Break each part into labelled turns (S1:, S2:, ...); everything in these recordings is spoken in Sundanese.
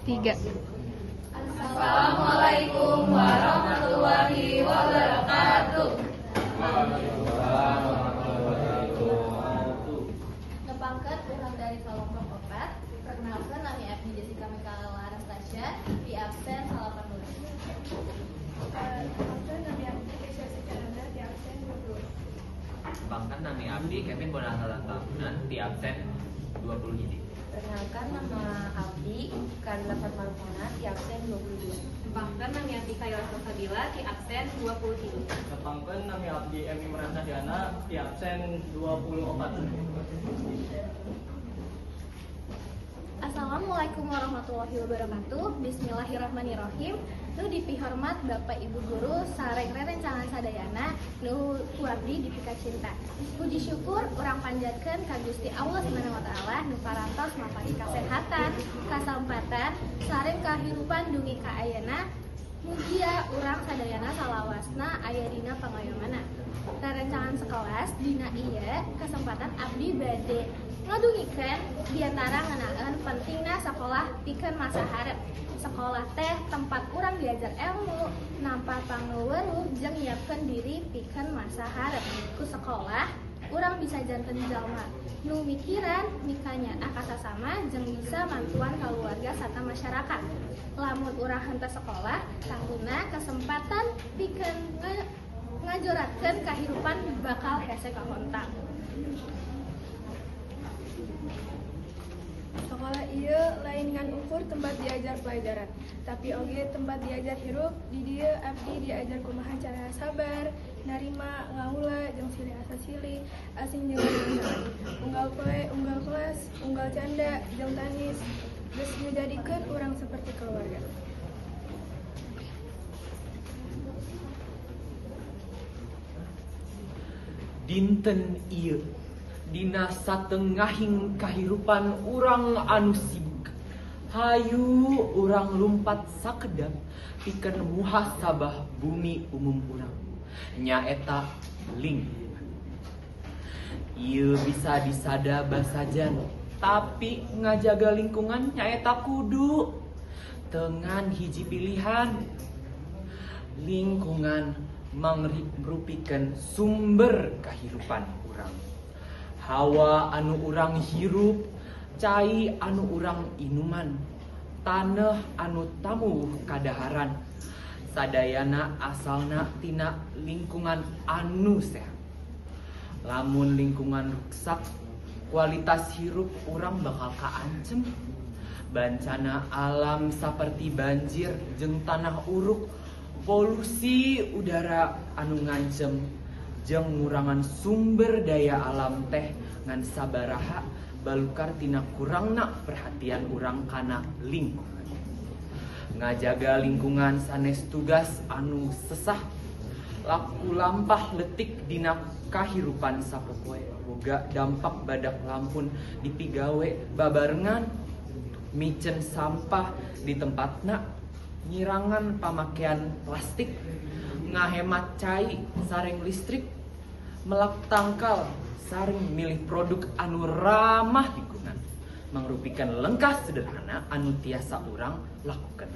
S1: 3.
S2: Assalamualaikum warahmatullahi wabarakatuh.
S3: Waalaikumsalam warahmatullahi wabarakatuh.
S2: Nepangkeun urang dari kelompok 4, perkenalkan nami abdi Jessica Mikaela Anastasia di absen 18.
S4: Nepangkeun nami abdi Kesha Sekarana di absen 20.
S3: Nepangkeun nami abdi Kevin Bonahala Tahunan di absen 20 hiji.
S5: Perkenalkan nama abdi Karla Fatma di absen 22.
S6: Nepangkeun nami abdi Kayla Sabila di absen 23.
S7: Nepangkeun nami abdi Emi Merasahyana di absen 24.
S8: Assalamualaikum warahmatullahi wabarakatuh. Bismillahirrahmanirrahim. Nu dipihormat Bapak Ibu guru sareng rerencangan sadayana nu ku abdi dipika cinta. Puji syukur urang panjatkeun ka Gusti Allah Subhanahu wa taala nu parantos mapari kasehatan, kasampatan sareng kahirupan dugi ka ayeuna. Mugia urang sadayana salawasna aya dina pangayomana. Rerencangan sekelas dina ieu kesempatan abdi bade ngadugikeun diantara ngeunaan pentingna sekolah pikeun masa hareup. Sekolah teh tempat urang diajar ilmu, nampa panguweruh jeung nyiapkeun diri pikeun masa hareup. Ku sekolah urang bisa janten jalma nu mikiran mikanyaah ka sasama jeung bisa mantuan kaluarga sarta masyarakat. Lamun urang henteu sekolah, tangtuna kesempatan pikeun ngajoratkeun kahirupan bakal hese kahontal.
S4: Sekolah ieu lain ngan ukur tempat diajar pelajaran, tapi oge tempat diajar hirup. Di dieu abdi diajar kumaha cara sabar, narima, ngaula, jeung silih asa silih, asing jeung rerencangan. Unggal poe, unggal kelas, unggal canda, jeung tangis, geus ngajadikeun urang seperti keluarga.
S9: Dinten ieu dina satengahing kahirupan urang anu sibuk. Hayu urang lumpat sakedap pikeun muhasabah bumi umum urang. Nyaeta lingkungan. Ieu bisa disada basajan, tapi ngajaga lingkungan nyaeta kudu dengan hiji pilihan. Lingkungan mangrupikeun sumber kahirupan urang. Hawa anu urang hirup, cai anu urang inuman, taneuh anu tamuwuh kadaharan, sadayana asalna tina lingkungan anu sehat. Lamun lingkungan ruksak, kualitas hirup urang bakal kaancem. Bencana alam saperti banjir jeung tanah uruk, polusi udara anu ngancem, jeung ngurangan sumber daya alam teh ngan sabaraha balukar tina kurangna perhatian urang kana lingkungan. Ngajaga lingkungan sanes tugas anu sesah, laku lampah letik dina kahirupan sapopoe boga dampak badak lampun dipigawe babarengan, miceun sampah di tempatna, ngirangan pamakaian plastik, ngahemat cai sareng listrik, melak tangkal sareng milih produk anu ramah lingkungan, mangrupikeun lengkah sederhana anu tiasa urang lakukan.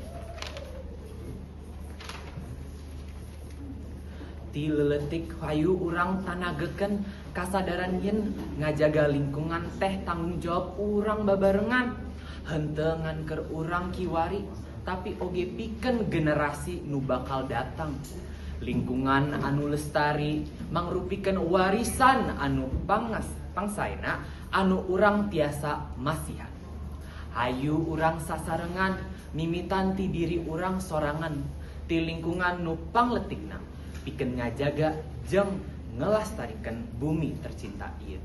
S9: Ti leuletik hayu urang tanagekeun kasadaran yen ngajaga lingkungan teh tanggung jawab urang babarengan, henteu ngan keur urang kiwari tapi oge pikeun generasi nu bakal datang. Lingkungan anu lestari mangrupikeun warisan anu pangsaena anu urang tiasa masihan. Hayu urang sasarengan mimitan ti diri urang sorangan ti lingkungan nu pangletikna pikeun ngajaga jeung ngelastarikeun bumi tercinta ieu.